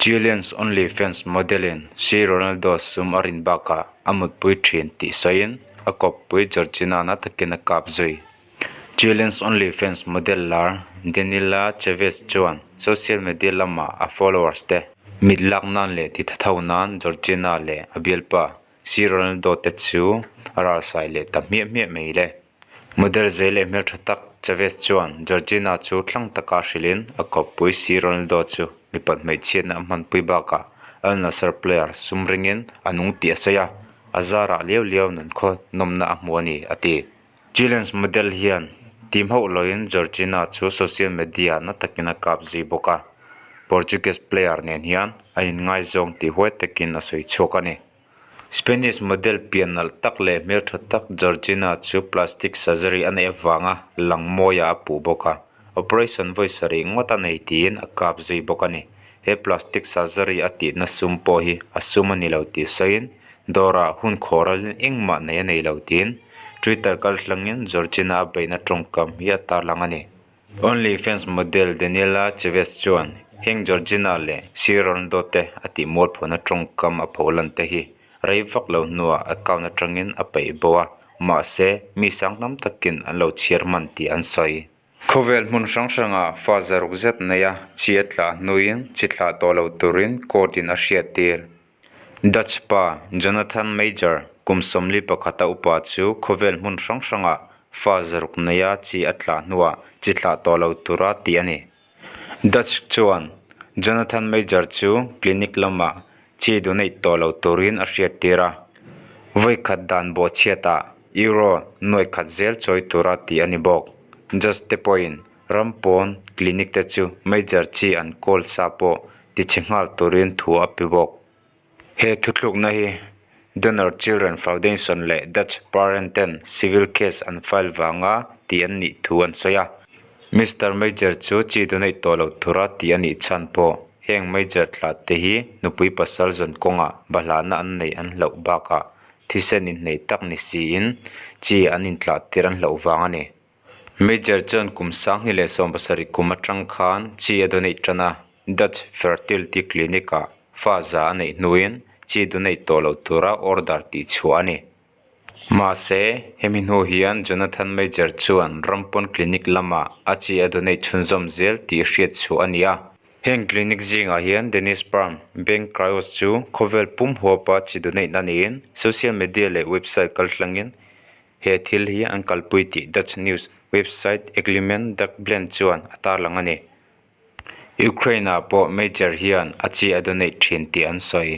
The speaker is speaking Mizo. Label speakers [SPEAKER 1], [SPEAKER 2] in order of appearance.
[SPEAKER 1] Chilean's Only Fans model-in Si Ronaldo sum a rin bakah a mutpui thin tih sawiin a kawppui Georgina na takin a kap zui. Chilean's Only Fans model lar Daniela Chavez chuan social media lamah a followers te mit lak nan leh ti tha tho nan Georgina leh a bialpa Si Ronaldo te chu a ralsai leh ta hmiah hmiah mai le. Model zei leh hmeltha tak Chavez chuan Georgina chu thlang taka hrilhin a kawppui Si Ronaldo chu mipat hmeichhiatna a hmanpui bakah Al Nassr player sum ringin a nung tih a sawi a, a zarah liau liau nunkhaw nawmna a hmu a ni, a ti. Chileans model hian team hauh loin Georgina chu social media na takin a kap zui bawk a, Portuguese player nen hian a inngaizawng tih huai takin a sawi chhuak a ni. Spanish model pian nalh tak leh hmeltha tak Georgina chu plastic surgery a neih avanga lang mawiah a puh bawk a, operation vawi sarih ngawt a nei tiin a kap zui bawk a ni. He plastic surgery a tihna sum pawh hi a sum a ni lo tih sawiin dawrah hun khawralin engmah nei a nei lo tiin Twitter kaltlangin Georgina a beihna tawngkam hi a tarlang a ni. Only Fans model Daniela Chavez chuan heng Georgina leh Sir Ronaldo te a tih mualphawhna tawngkam a pholan te hi rei vak lo hnuah account atangin a peih bo a, mahse mi sang tam takin an lo chhiar hman tih an sawi. Khawvel hmun hrang hrangah fa zaruk zet nei a, chi a tlah hnuin chi thlah tawh lo turin court in a hriattir. Dutch pa Jonathan Major kum 41 a upa chu khawvel hmun hrang hrangah fa zaruk neia chi a tlah hnuah chi thlah tawh lo tura tih a ni. Dutch chuan Jonathan Major chu clinic lamah chi donate tawh lo turin a hriattir a, vawikhat dan bawhchhiatah euro nuai khat zel chawi tura tih a ni bawk. Judge te pawhin ram pawn clinic te chu Major chi an kawl sa pawh tichhe nghal turin thu a pe bawk. He thuthlukna hi Donor Children Foundation leh Dutch parent ten civil case an file vanga tih an nih thu an sawi a. Mister Major chu chi donate tawh loh tura tih a nih chhan pawh heng Major thlah te hi nupui pasal zawn kawngah bahlahna an neih an hlauh bakah thisen inhneih tak ni siin chi an intlah tir an hlauh vang a ni. Major chuan kum 2017 kum atang khan chi a donate tan a, Dutch Fertility Clinic-ah fa za a neih hnuin chi donate tawh loh tura order tih chhuah a ni. Mahse, hemi hnu hian Jonathan Major chuan Rampawn Clinic lamah a chi a donate chhunzawm zel tih hriat chhuah a ni a. Heng clinic zingah hian Danish Sperm Bank Cryos chu khawvel pum huapa chi donate na niin social media leh website kaltlangin He thil hi an kalpui tih Dutch news website Algemeen Dagblad chuan a tarlang a ni. Ukraine-ah pawh Major hian a chi a donate thin tih an sawi.